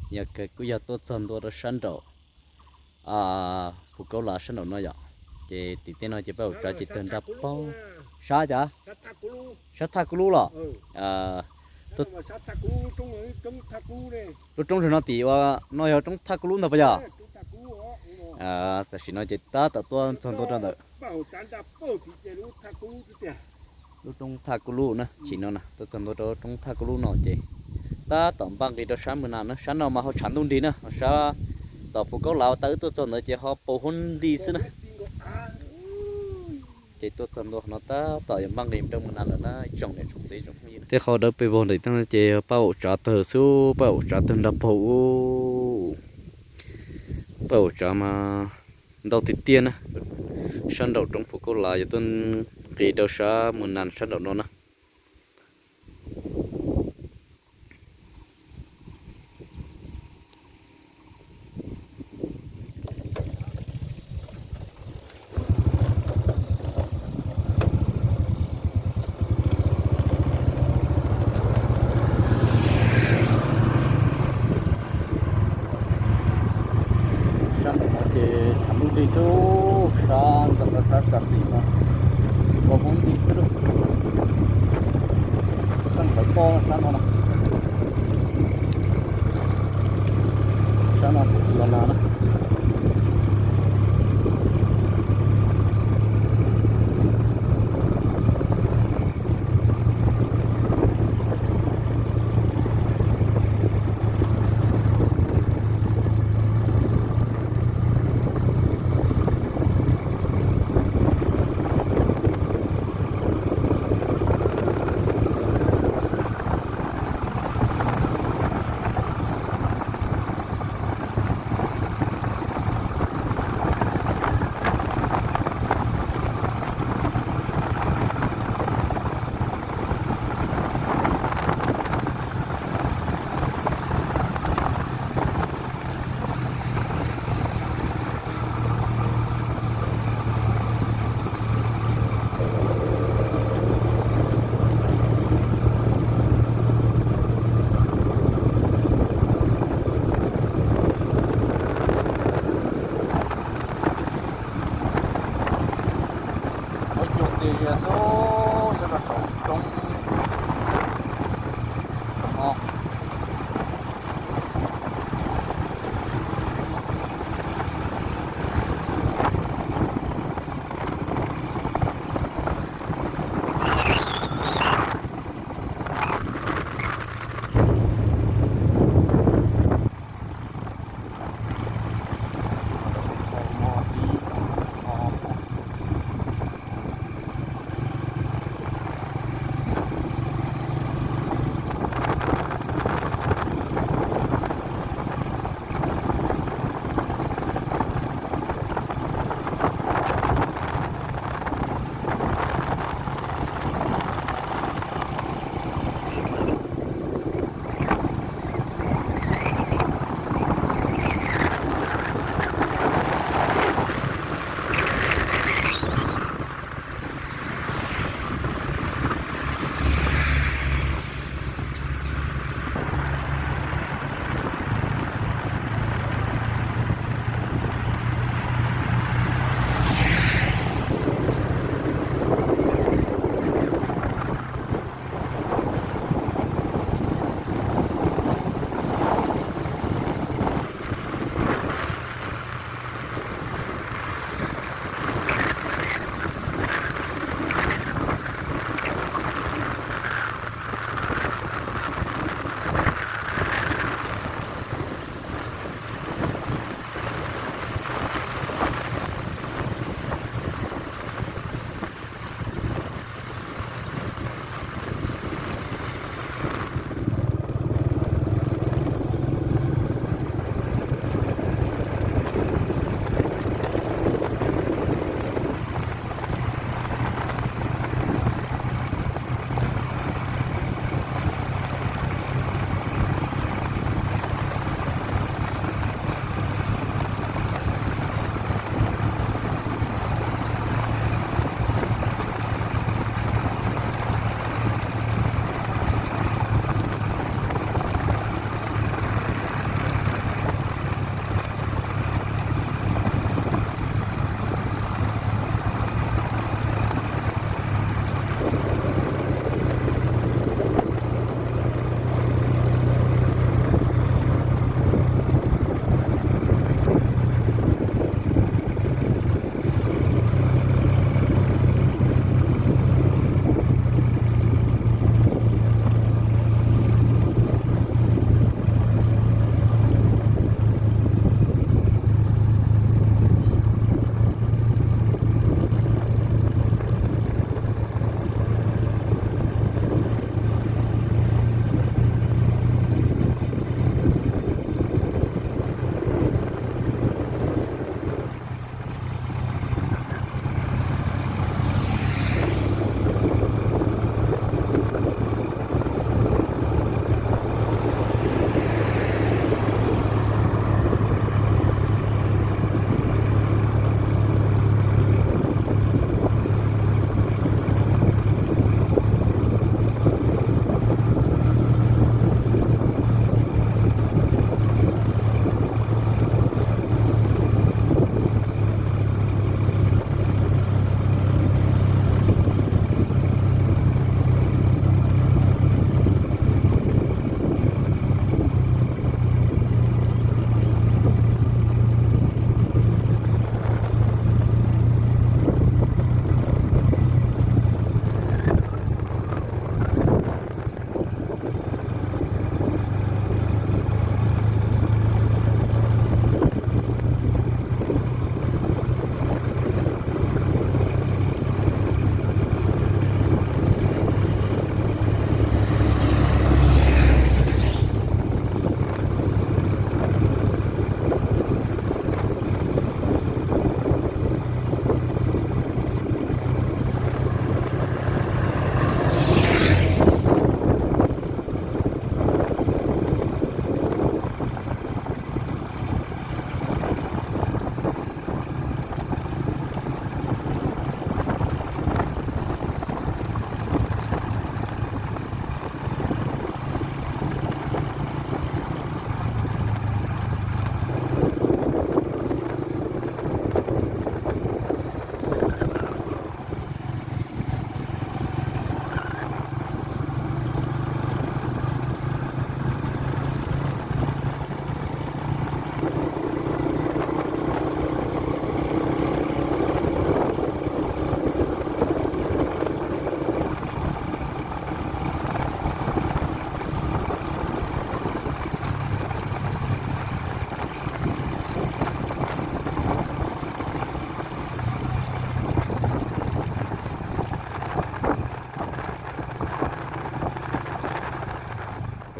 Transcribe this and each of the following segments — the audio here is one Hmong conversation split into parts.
Yog kuj yog tuaj txog ntua rau sab nraum Phu Kaub Lav sab nraum no yom. Ces tim tej no ces pab ua tsav ces tawg nra paug. Sab cas? Sab Thaj Kub Lub los? Lub roob zog no tim ua no yog roob Thaj Kub Lub ntag puas yog? Tam sim no ces tab tom tuaj txog ntua rau ntawm lub roob Thaj Kub Lub na, chim no na, tuaj txog ntua rau roob Thaj Kub Lub no ces tab tom npaj nqis rau sab Mws Nas na. Sab no mas ho tshav ntuj nrig na, ho sab tom Phu Kaub Lav uas wb tuaj txog ntawd ces ho paus huab nti xwb na. Ces tuaj txog ntua no tab tom yuav npaj nqis rau Mws Nas lawm na tsoom niam tsoom txiv tsoom phooj ywg. Tej qhov dawb pes vog ntawm no ces pab ua tsav tawg xwb, pab ua tsav tawg nra paug ub. Pab ua tsav mas ntau tiag tiag na. Sab nraum roob Phu Kaub Lav yuav tuaj nqis rau sab Mws Nas sab nraum no na. Sab nraum no ces tshav ntuj nrig xwb, sab ntxeev rau sab Kas Xim no, paus huab nti xwb lauj. Txheej tawv poj sab no na. Sab no los nag na.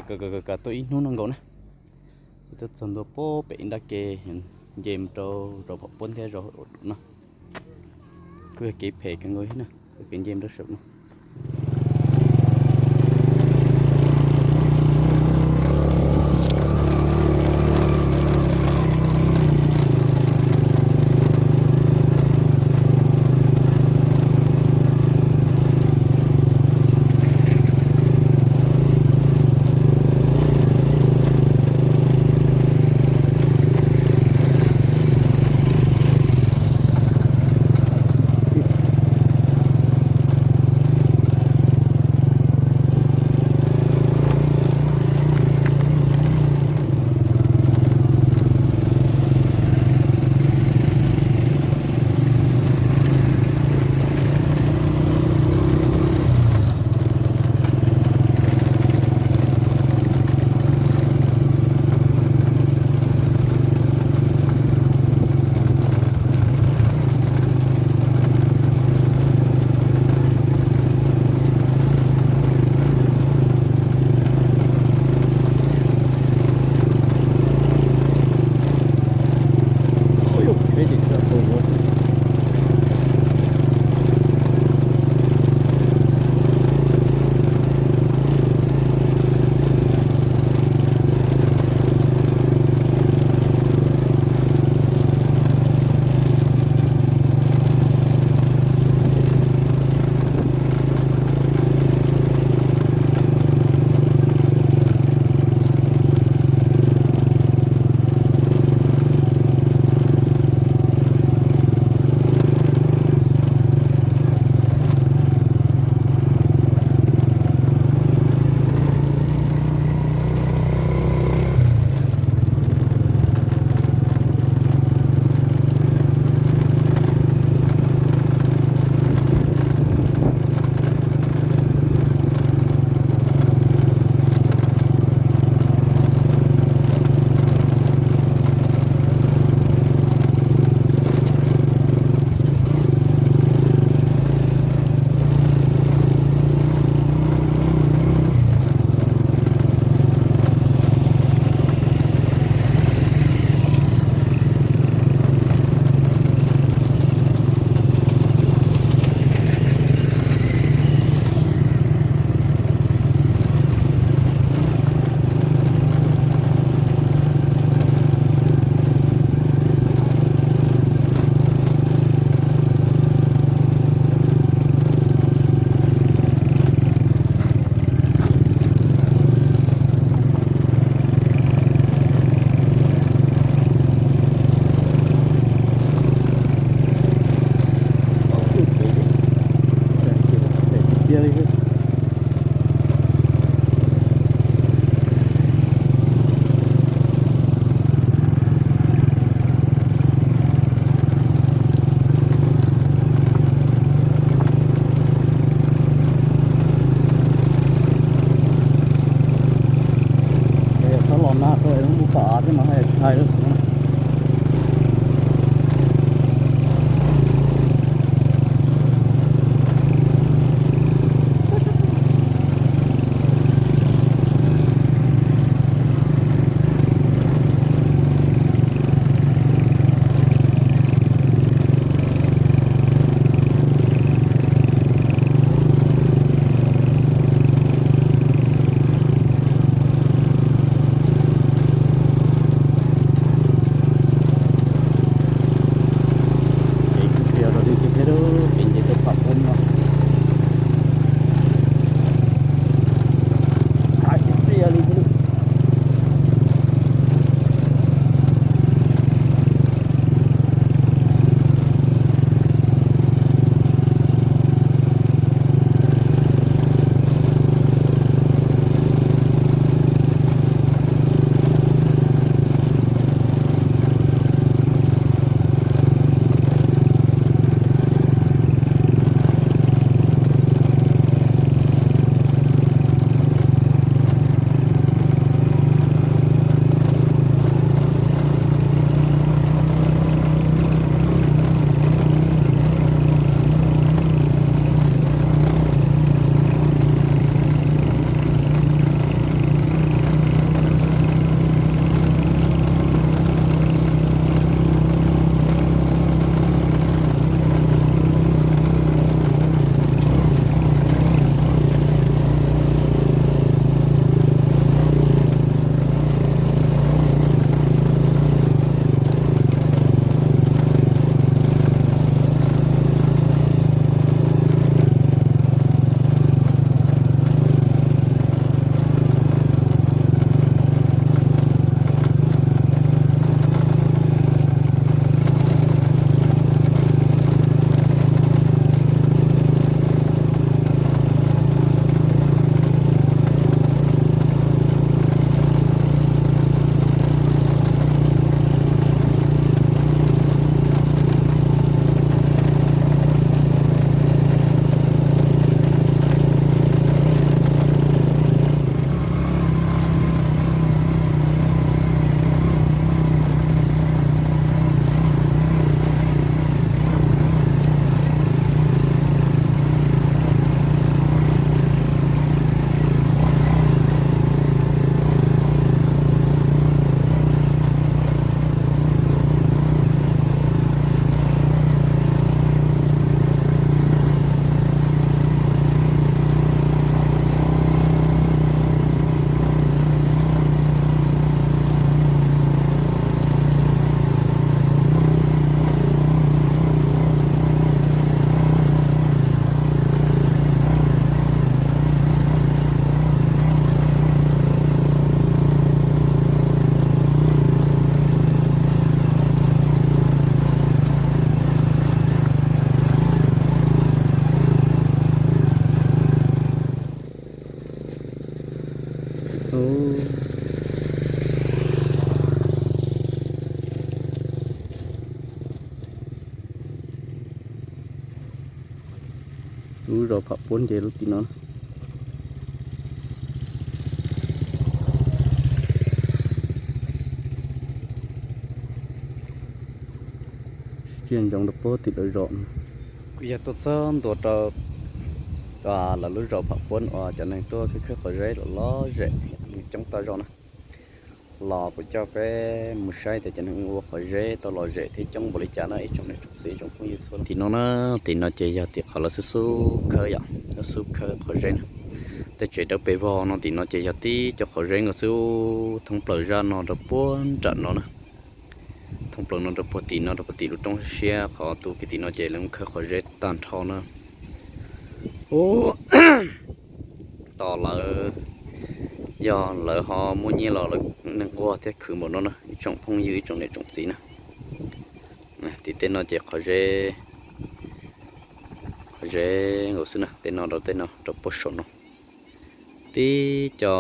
Kav kav tuaj ib hnub no nkaus na. Tuaj txog ntua pem nrab ke, nce mus rau zos Phom Puab thiab zos Ua Duam no. Kuj yog kev phem kawg nkaus thiab na, kev nce mus rau saum no. Lub zos Pham Puab ces lub tim no. Tsiaj ntsoov rau puag tim lawv zos. Kuv yog tuaj txog ntua rau lawv lub zos Pham Puab uas cov neeg tuaj khawb qhov zeb los lom zem coob tag zog na. Los kuv coj peb mus saib tias cov neeg ua qhov zeb tau lom zem thiab coob npaum li cas na ib tsoom niam tsoom txiv tsoom phooj ywg txhua leej. Tim no na, tim no ces yog tim qhov lawv xub xub khawb yom, lawv xub khawb qhov zeb na. Tej tsev dawb pes vog no tim no ces yog tib co qhov zeb nkaus xwb, thoob plaws zaj no rau puag nram no na. Thoob plaws no rau puag tim no rau puag tim lub roob siab qhov tu kiag tim no ces lawv khawb qhov zeb tag nrho na. Ub, tos lawv, yog lawv ho muaj nyiaj los lawv neeg nquag thiab khwv npaum no na ib tsoom phooj ywg ib tsoom niam tsoom txiv na. Tim tej no ces qhov zeb, qhov zeb nkaus xwb na, tej no rau tej no rau puag saum no. Tib co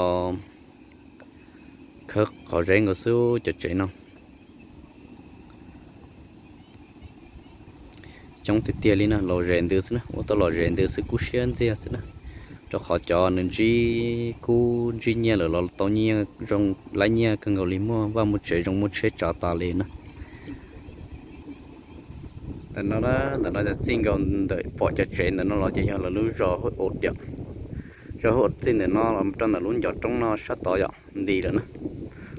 khawb qhov zeb nkaus xwb cov tsev no. Coob tiag tiag li na, lom zem ntws xwb na, ua tau lom zem ntws xwb kub siab ntxiag xwb na. Rau qhov cov nws ntsib kub ntsib nyiaj lawm los tau nyiaj zoo, laib nyiaj kawg nkaus li, muaj vaj muaj tsev zoo muaj tsheb tsav tas li na. Ntawm no, ntawm no txij nkaus ntawm pom cov tsev ntawm no los ces yog lawv lub zos Hauv Ua yom. Zos Hauv Ua txij ntawm no los rau ntawm lub ncov roob no sab tod yom, nti lawm na.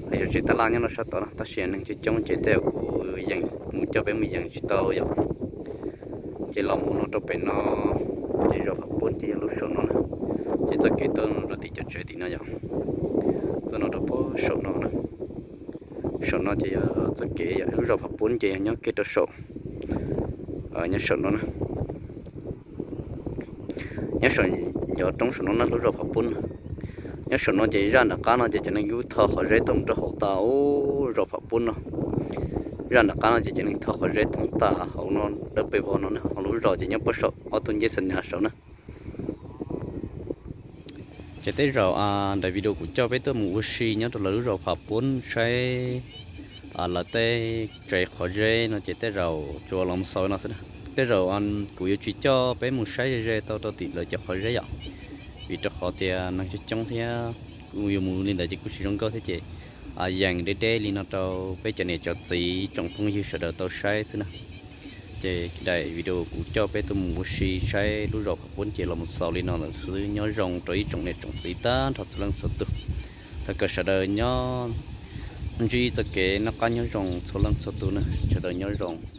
Lawv cov tsev tab laj nyob no sab tod na, tab sis neeg coob coob ces tej zaum kuv yeem mus coj peb mus yees tsis tau yom. Ces los mus no rau pem no, ces zos Pham Puab ces yog lub saum no na. Ces txoj kev tuaj rau tim cov tsev tim no yom, tuaj no rau puag saum no na. Saum no ces yog txoj kev yom, lub zos Pham Puab ces yog nyob kiag rau saum, nyob saum no na. Nyob saum ncov roob saum no na lub zos Pham Puab no. Nyob saum no ces zaj nram qab no ces cov neeg kuj tho qhov zeb tuaj mus rau hauv tas ub zos Pham Puab no. Zaj nram qab no ces cov neeg tho qhov zeb thoob tas hauv no dawb pes vog no na, ho lub zos ces nyob puag saum ob tug ncej xa nas saud na. Ces tej zaum daim video kuv coj peb tuaj mus ua si nyob rau lawv lub zos Pham Puab saib lawv tej tsev qhov zeb no ces tej zaum tsuas los xaus no xwb na. Tej zaum kuv yuav tsis coj peb mus saib ze ze tau rau tim lawv cov qhov zeb yom, vim rau qhov tias neeg coob coob thiab kuj yuav mus li ntawd ces kuj tsis zoo nkauj thiab ces yees deb deb li no rau peb cov niam cov txiv tsoom phooj ywg sawv daws tau saib xwb na. Ces daim video kuv coj peb tuaj mus ua si saib lub zos Pham Puab ces los mus xaus li no lawm xwb. Nyob zoo rau ib tsoom niam tsoom txiv tag nrho txhua leej txhua tus. Thov kom sawv daws nyob ntsib txoj kev noj qab nyob zoo txhua leej txhua tus na, sawv daws nyob zoo.